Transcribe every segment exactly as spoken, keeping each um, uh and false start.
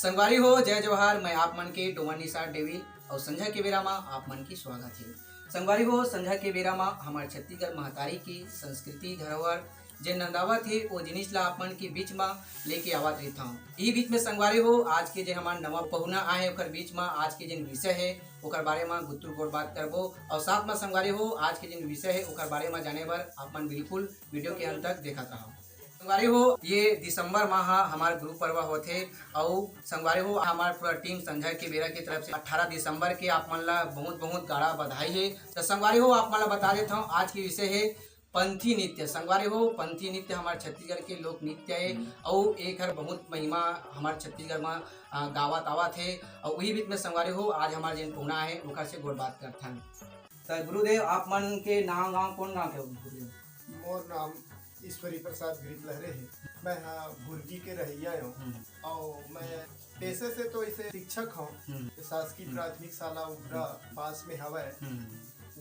संगवारी हो, जय जोहार। मैं आप मन के डोमन निषाद डेविल अउ संझा के बेरा मा आप मन के स्वागत हे। संगवारी हो, संझा के बेरा मा हमर छत्तीसगढ़ महतारी के संस्कृति धरोहर जे नंदावत हे, ओ जिनिस ला आप मन के बीच मा लेके आवत रहिथंव। इही बीच में संगवारी हो, आज के जे हमर नवा पहुना आए, ओकर बीच मा आज के जेन विषय हे, ओकर बारे मा गुत्तुर गोठ बात करबो। अउ साथ मा संगवारी हो, आज के जेन विषय हे, ओकर बारे मा जाने बर आप मन बिल्कुल वीडियो के अंत तक देखत रहव। संगवारी हो, ये दिसंबर माह हा हमर गुरु पर्व होथे। अउ संगवारी हो, हमर पूरा टीम संझा के बेरा के तरफ से अठारह दिसंबर के आप मन ला बहुत बहुत गाड़ा बधाई हे। तो संगवारी हो, आप मन ला बता देत हूँ, आज के विषय हे पंथी नृत्य। संगवारी हो, पंथी नृत्य हमर छत्तीसगढ़ के लोक नृत्य हे। हम्म। अउ एकर बहुत महिमा हमर छत्तीसगढ़ मा, अ, गावत आवत हे। अउ उही बीच में संगवारी हो, आज हमर जेन पहुना हे, ओकर से गोठ बात करथन। त गुरुदेव, आप मन के नाम गांव, कौन गांव के हो गुरुदेव? मोर नाम ईश्वरी प्रसाद गिरित लहरे हे। मैं हा भुरगी के रहइया हूँ। हम्म। अउ मैं पेशे से तो इसे शिक्षक हूँ। हम्म। शासकीय हम्म। प्राथमिक शाला उबरा हम्म। पास में हवय। हम्म।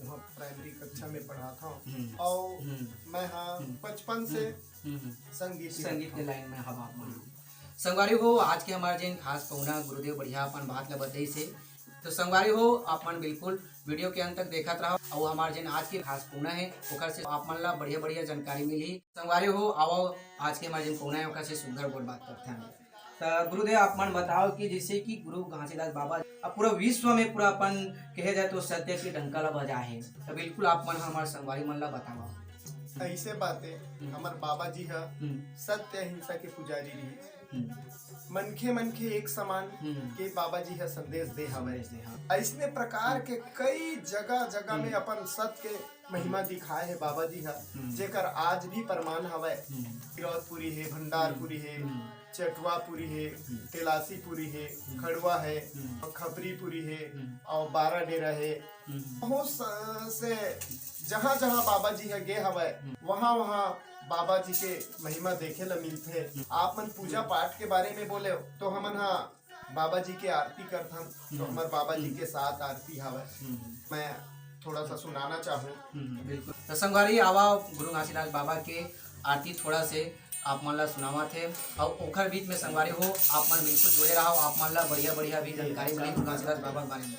वहाँ प्राइमरी कक्षा में पढ़ात हूँ। हम्म। अउ हम्म। मैं हा हम्म। बचपन से हम्म। हम्म। संगीत ही संगीत के रखा। लाइन में हवा आप मन। संगवारी हो, आज के हमार जेन खास पहुना गुरुदेव बढ़िया अपन बात ला बताइस हे। तो संगवारी हो, आप मन बिल्कुल वीडियो के अंत तक देखत रहव। अउ हमार जेन आज के खास पहुना हे, ओकर से आप मन ला बढ़िया बढ़िया जानकारी मिलही। संगवारी हो, आवव आज के हमार जेन पहुना हे, ओकर से सुघर गोठ बात करथन। त गुरुदेव, आप मन बताओ कि जैसे कि गुरु घासीदास बाबा अब पूरा विश्व में पूरा अपन कहे जाए तो सत्य के डंका ला बजाए हे, त बिल्कुल आप मन हमार संगवारी मन ला बतावव। ऐसे बात हे, हम्म। हमर बाबा जी हा हम्म। सत्य अहिंसा के पुजारी रहिस। हम्म। मनखे मनखे एक समान हम्म। के बाबा जी हा संदेश दे हवय। संदेश दे, हाँ। ऐसने प्रकार के कई जगह जगह में हम्म। अपन सत्य के महिमा हम्म। दिखाए हे बाबा जी हा, हम्म। जेकर आज भी प्रमाण हवय। हम्म। गिरौदपुरी हे, भंडारपुरी हे, हम्म। चटवापुरी हे, हम्म। तेलासीपुरी हे, हम्म। खड़वा हे, हम्म। खपरीपुरी हे, हम्म। अउ बाराडेरा हे। हम्म। बहुत स-, से जहाँ जहाँ बाबा जी ह गे हवय, हम्म। वहाँ वहाँ बाबा जी के महिमा देखे ल मिलथे। हम्म। आप मन पूजा हम्म। पाठ के बारे में बोले तो हमन ह बाबा जी के आरती करथन, तो हम्म। हमर बाबा जी हम्म। के साथ आरती हवय। हम्म। मैं थोड़ा सा सुनाना चाहूँ। हम्म, बिल्कुल। तो संगवारी, आवा गुरु घासीदास बाबा के आरती थोड़ा से आप मन ला सुनावत हे, अउ ओखर बीच में संगवारी हो, आप मन बिल्कुल जुड़े रहव, आप मन ला बढ़िया बढ़िया भी जानकारी मिलही गुरु घासीदास बाबा के बारे में।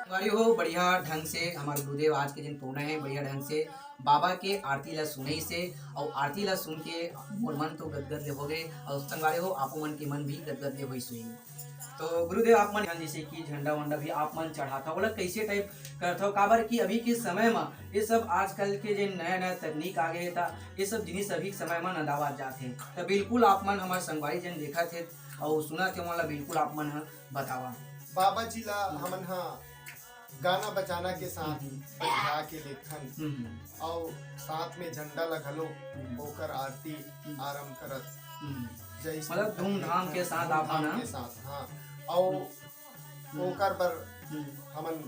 संगवारी हो, बढ़िया ढंग से हमारे गुरुदेव आज के दिन पहुना हे, बढ़िया ढंग से बाबा के आरती ला सुनइस हे, अउ आरती ला सुन के मोर मन तो गदगद ले हो गए, अउ संगवारी हो, आपो मन के मन भी गदगद ले होइस होही। तो गुरुदेव, आप मन जैसे कि झंडा वंडा भी आप मन चढ़ाथव, ओला कैसे टाइप करथव? काबर कि अभी के समय म ये सब आजकल के जे नया नया तकनीक आ गए हे, त ये सब जिनिस अभी के समय म नंदावत जात हे। त बिल्कुल आप मन हमर संगवारी जन देखत हे अउ सुनत हे, ओला बिल्कुल आप मन ह बतावा। बाबा जी ला हमन ह गाना बजाना के साथ हम्म। बजा के लेथन हम्म। अउ साथ में झंडा ला घलो हम्म। ओकर आरती हम्म। आरंभ करत हम्म। जय श्री मतलब धूमधाम के साथ आप मन धूमधाम ह। के साथ, हाँ। अउ हम्म। ओकर बर हम्म। हमन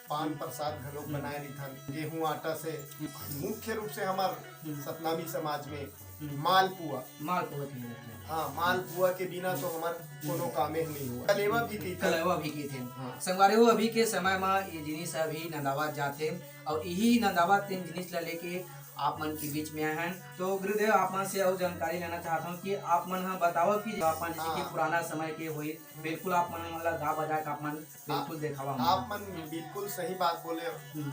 पान प्रसाद घलो हम्म। बनाए रहिथन। गेहूं आटा से हम्म। मुख्य रूप से हमर हम्म। सतनामी समाज में हम्म। मालपुआ। मालपुआ के लिए। हाँ, मालपुआ के बिना तो हमर कोनो कामे नहीं हुआ। कलेवा भी पीथन। कलेवा भी पीथन। हाँ। संगवारी हो, अभी के समय म ये जिनिस अभी नंदावत जाथे अउ यही नंदावत तेन जिनिस ला लेके आप मन के बीच में आए हन। तो गुरुदेव, आप मन से अउ जानकारी लेना चाहत हूँ कि आप मन ह बताओ कि जो आप मन जैसे कि हाँ। पुराना समय के होई, बिल्कुल आप मन ला गा बजा के आप मन बिल्कुल देखावा हमन। आप मन बिल्कुल सही बात बोले हो। हम्म।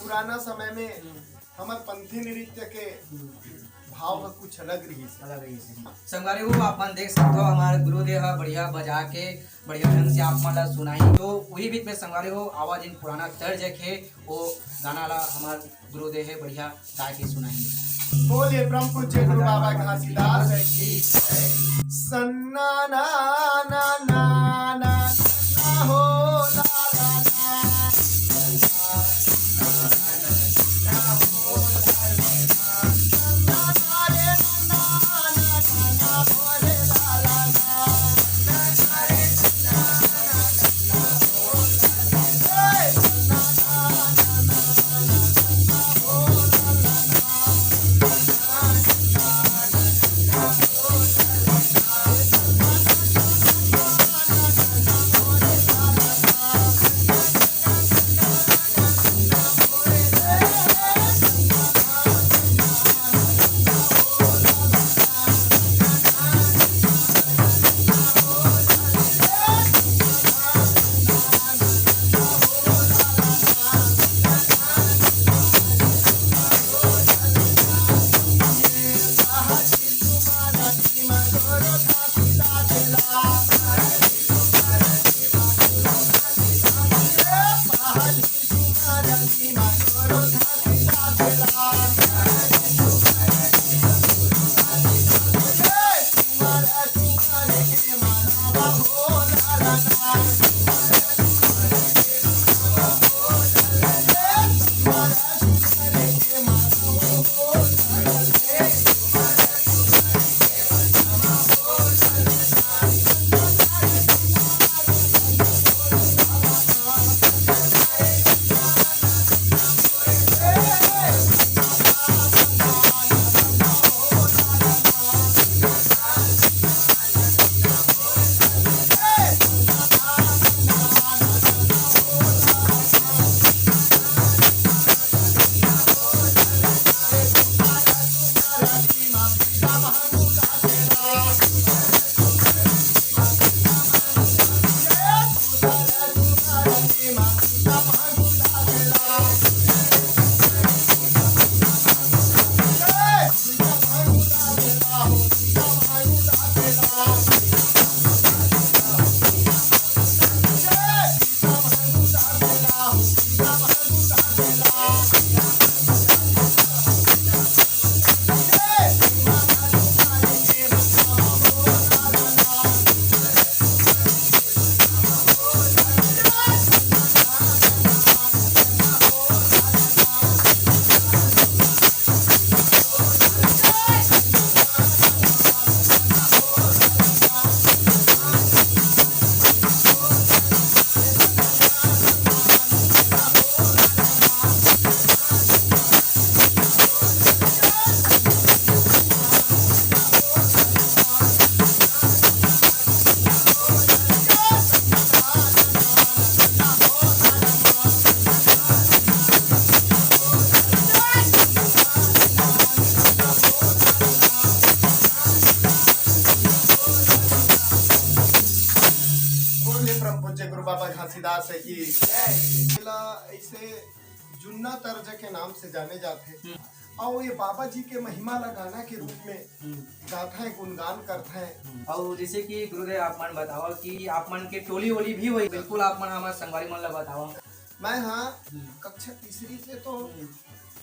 पुराना समय में हम्म। हमर पंथी नृत्य के हम्म। भाव ह कुछ अलग रहिस हे। अलग रहिस हे। संगवारी हो, आप मन देख सकत हो, हमारे गुरुदेव ह बढ़िया बजा के बढ़िया ढंग से आप मन ला सुनाई। तो वही बीच में संगवारी हो, आवाज इन पुराना तर्ज के वो गाना ला हमार गुरुदेव हे बढ़िया गा के सुनाई। बोले परम पूज्य गुरु बाबा घासीदास की। सन्ना ना ना ना ना ना हो ला ला ना। बोलिए परम पूज्य गुरु बाबा घासीदास है कि एला ऐसे जुन्ना तर्ज के नाम से जाने जाथे। हम्म। अउ ये बाबा जी के महिमा ला गाना के रूप में हम्म। गाथें, गुणगान करथें। हम्म। अउ जैसे कि गुरुदेव आप मन बताओ कि आप मन के टोली वोली भी होही, बिल्कुल आप मन हमर संगवारी मन ला बताओ। मैं हाँ हम्म। कक्षा तीसरी से तो हम्म।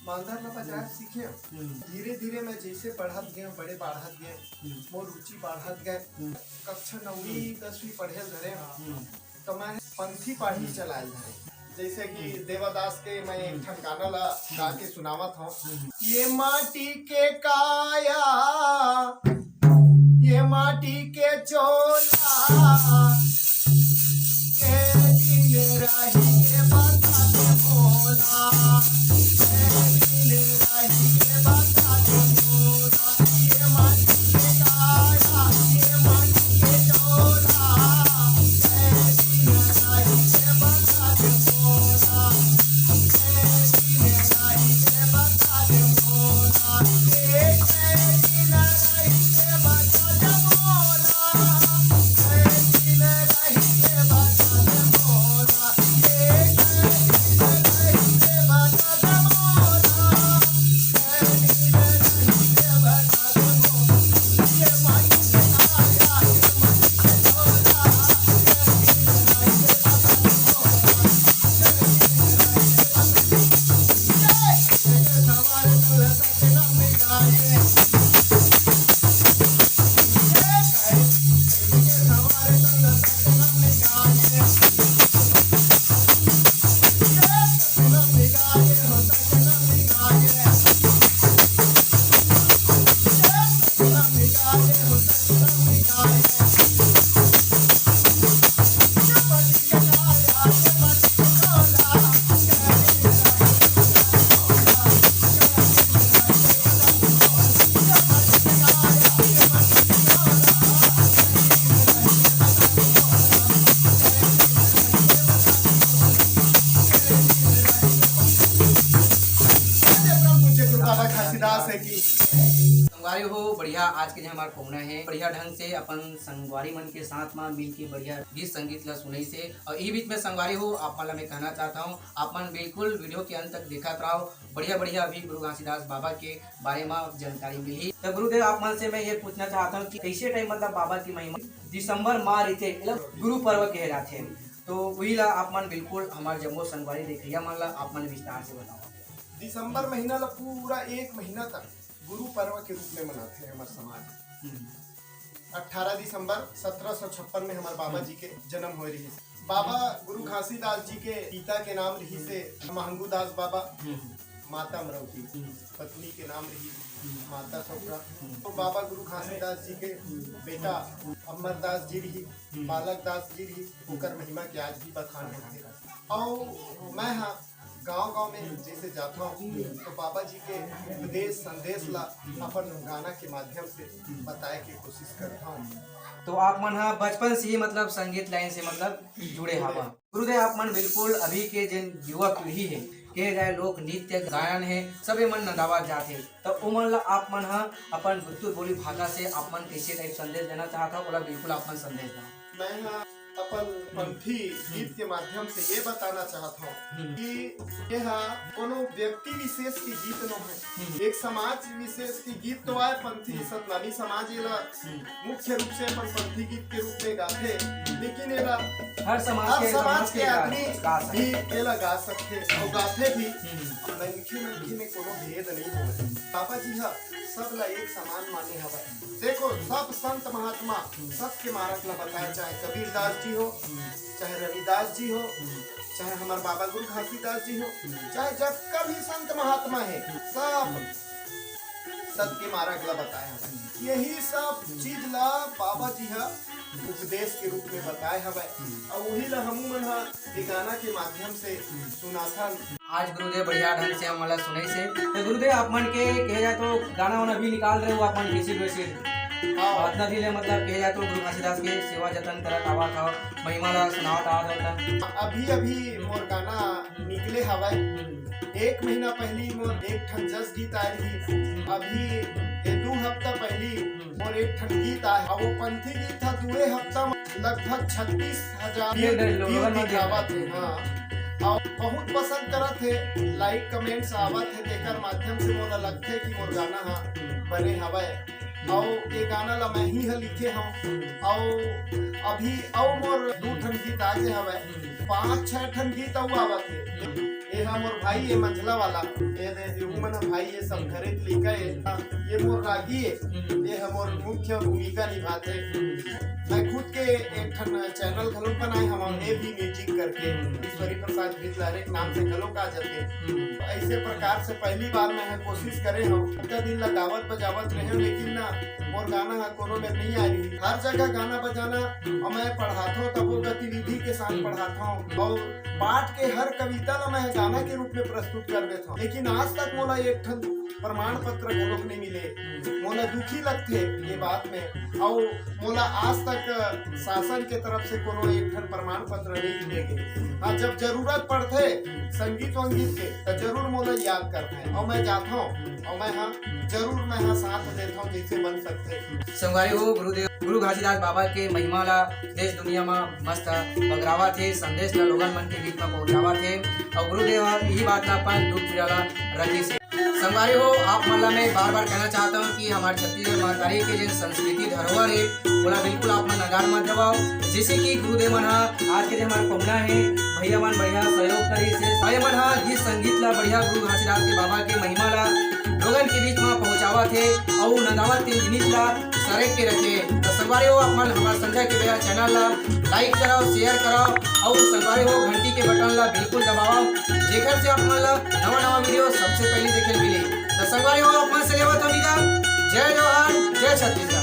मांदर ला बजाए हम्म। सीखे। हम्म। धीरे धीरे मैं जैसे बढ़त गए, बड़े बाढ़त गए, हम्म। मोर रुचि बाढ़त गए। हम्म। कक्षा नौवीं हम्म। दसवीं पढ़े ल धरे। हम्म। तो मैं पंथी पाही चलाए ल धरे। जैसे कि हम्म। देवादास के मैं एक हम्म। ठन गाना ला गा के सुनावत हूँ। हम्म। ये माटी के काया, ये माटी के चोला, के दिन राही के बता दे मोला, के दिन राही के बता दे मोला। संगवारी हो, बढ़िया आज के जो हमार पहुना है, बढ़िया ढंग से अपन संगवारी मन के साथ में मिल के बढ़िया गीत संगीत ला सुनई से। और यही बीच में संगवारी हो, आप मन ला मैं कहना चाहता हूँ, आप मन बिल्कुल वीडियो के अंत तक देखत रहो। बढ़िया बढ़िया अभी गुरु घासीदास बाबा के बारे में जानकारी मिली। तो गुरुदेव, आप मन से मैं ये पूछना चाहता हूँ कि कैसे टाइम मतलब बाबा की महिमा दिसंबर माह रहिथे, मतलब गुरु पर्व कहे जाथे, तो वही ला आप मन बिल्कुल हमार जम्मो संगवारी देखइया मन ला आप मन विस्तार से बताओ। दिसंबर महीना ला पूरा एक महीना तक गुरु पर्व के रूप में मनाथे हमर समाज। हम्म। अठारह दिसंबर सत्रह सौ छप्पन में हमर बाबा हम्म। जी के जन्म होए रहिस। बाबा गुरु घासीदास जी के पिता के नाम रहिस हे महंगू दास बाबा, हम्म। माता अमरौती, हम्म। पत्नी के नाम रहिस हम्म। माता सोखरा। हम्म। तो बाबा गुरु घासीदास जी के हम्म। बेटा हम्म। अमरदास जी रहिस, हम्म। बालक दास जी रहिस, ओकर महिमा के आज भी बखान होथे। अउ मैं हा गांव-गांव में जैसे जाता हूँ, तो बाबा जी के उपदेश, संदेश ला अपन गाना के माध्यम से बताए के कोशिश करता हूँ। तो आप मन हा बचपन से ही मतलब संगीत लाइन से मतलब जुड़े हवा। गुरुदेव, आप मन बिल्कुल अभी के जिन युवा पीढ़ी है, कहे जाए लोक नृत्य गायन है, सबे मन नंदावत जात है, तो उमन ला आप मन हा अपन गुत्तुर बोली भाखा से आप मन कैसे टाइप संदेश देना चाहत हो, ओला बिल्कुल आप मन संदेश देना। मैं हा अपन हम्म। पंथी हम्म। गीत के माध्यम से ये बताना चाहत हूँ हम्म। कि ये हा कोनो व्यक्ति विशेष के गीत नो है। हम्म। एक समाज विशेष के गीत तो आए, पंथी हम्म। सतनामी समाज एला हम्म। मुख्य रूप से अपन पंथी गीत के रूप में गाथे, लेकिन एला हर समाज हर के, समाज समाज के के गा-, आदमी गा सकथे। भी एला गा सकथे अउ गाथे भी। हम्म। मनखे मनखे में कोनो भेद नहीं होवय। बाबा जी हा सब ला एक समान माने हवय। देखो, सब संत महात्मा हम्म। सत्य मार्ग ला बताए, चाहे कबीरदास जी हो, हम्म। चाहे रविदास जी हो, हम्म। चाहे हमार बाबा गुरु घासीदास जी हो, हम्म। चाहे जतका भी संत महात्मा है, हम्म। सब हम्म। सत्य मार्ग ला बताए हवय। यही सब हम्म। चीज ला बाबा जी हा उपदेश के रूप में बताए हवय। हम्म। अउ वही ला हमू मन हा ये गाना के माध्यम से हम्म। सुनाथन। आज गुरुदेव बढ़िया ढंग से हमन ला सुनइस हे। तो गुरुदेव, आप मन के कहे जाए तो गाना वाना भी निकाल रहे हो आप मन, कैसेट वैसेट? हाँ। अतना दिन ले मतलब कहे जाए तो गुरु घासीदास के सेवा जतन करत आवत हव, महिमा ला सुनावत आवत हव। अभी अभी मोर गाना निकले हवय। हम्म। एक महीना पहली मोर एक ठन जस गीत आए रही। अभी ये दू हफ्ता पहली हम्म। मोर एक ठन गीत आए, अउ वो पंथी गीत था, दुए हफ्ता में लगभग छत्तीस हजार ये डर लो, view लोगन मन दिखावत देख हे। हाँ। अउ बहुत पसंद करत हे, लाइक कमेंट्स आवत हे, तेकर माध्यम से मोला लगथे कि मोर गाना ह बने हवय। अउ ये गाना ला मैं ही ह लिखे हव। अउ अभी अउ मोर दू ठन गीत आगे हवय, पांच छह ठन गीत अउ आवत हे। ये हा मोर भाई ये मंझला वाला, ये दे, ये उमन भाई ये सब घरे के लइका ये। ये मोर रागी ये, ये हा मोर मुख्य भूमिका निभाथे। मैं खुद के एक ठन चैनल घलो बनाए हवं, ए भी म्यूजिक करके, ईश्वरी प्रसाद भितलारे के नाम से घलो का जाथे। ऐसे प्रकार से पहली बार मैं ह कोशिश करे हव, अतका दिन ला गावत बजावत रहे हव, लेकिन ना मोर गाना ह कोनो में नहीं आ रही। हर जगह गाना बजाना, अउ मैं पढ़ाथव तब वो गतिविधि के साथ पढ़ाथव, अउ पाठ के हर कविता ला मैं गाना के रूप में प्रस्तुत कर देथव, लेकिन आज तक मोला एक ठन प्रमाण पत्र घलोक नहीं मिले। मोला दुखी लगथे ये बात में, अउ मोला आज तक शासन के तरफ से कोनो एक ठन प्रमाण पत्र नहीं मिले गे। हाँ, जब जरूरत पड़थे संगीत वंगीत के, त जरूर मोला याद करथे, अउ मैं जाथव, अउ मैं हा जरूर मैं हा साथ देथव, जैसे बन सकथे। संगवारी हो, गुरुदेव गुरु घासीदास बाबा के महिमा ला देश दुनिया मा मस्त बगरावत हे, संदेश ला लोगन मन के बीच मा पहुंचावत हे, अउ गुरुदेव ह इही बात ला अपन दूध पीरा ला रखिस हे। संगवारी हो, आप मन ला मैं बार बार कहना चाहता हूँ कि हमारे छत्तीसगढ़ महतारी के जो संस्कृति धरोहर है, ओला बिल्कुल आप मन नकार मत देवव। जैसे कि गुरुदेव मन ह आज के जो हमारे पहुना है, भैया मन बढ़िया सहयोग करिस हे, भैया मन ह गीत संगीत ला बढ़िया गुरु घासीदास के बाबा के महिमा ला लोगन के बीच मा पहुंचावत हे, अउ नंदावत के जिनिस ला सरेक के रखे। तो संगवारी हो, आप मन हमारे संजय के बेरा चैनल ला लाइक करव, शेयर करव, अउ संगवारी हो, घंटी के बटन ला बिल्कुल दबावव, जेकर से आप मन ला नवा नवा वीडियो सबसे पहले देखे मिले। तो संगवारी हो, आप मन से लेवत हव विदा। जय जोहार, जय छत्तीसगढ़।